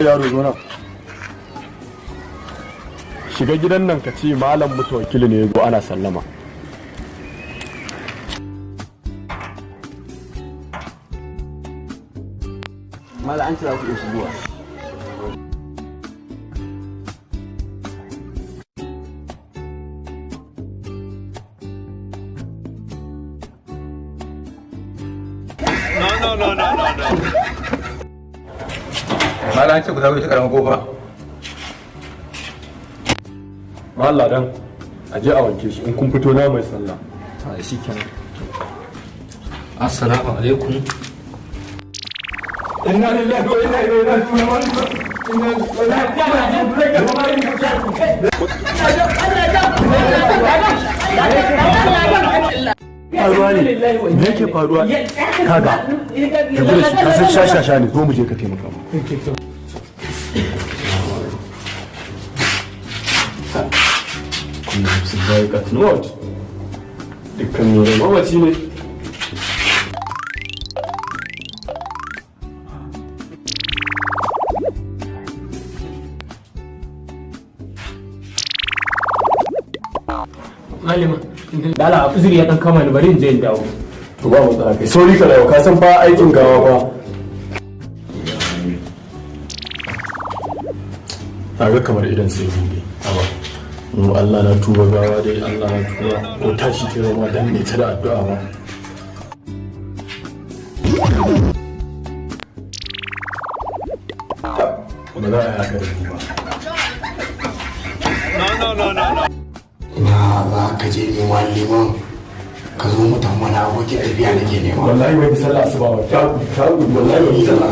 Yaro, zo nan. Shiga gidan nan ka ce Malam Mutawakkili ne ya zo, ana sallama. Malam, an kira ku iya shigowa. No, no, no, no, no. Malam, an ce ku zago ta karamin kofa. Malam dan a je a wanke shi, in kun fito na mai sallah. Shi kenan. Assalamu alaikum. Inna lillahi wa inna ilaihi raji'un. Faruwa ne? Me yake faruwa? Kaga, ka da shi, ka san shashasha ne. Zo mu je ka taimaka mu. Kullu nafsin dha'iqatul maut. Dukkan mai mamaci ne. Malima, dala uzuri ya dan kama ni, bari in je in dawo. To, ba matsala, kai sauri ka dawo, ka san fa aikin gawa fa. Ga kamar idan sai bude aba mu. Allah na tuba, gawa dai, Allah na tuba, ko tashi ta ma dan ne ta da addu'a ba. Ba za a yi haka da ni ba. No, no, no, no, no. Ina za ka je neman liman? Ka zo mutan wani abokin tafiya nake nema. Wallahi bai sallah asuba ba, ta ta, wallahi bai sallah.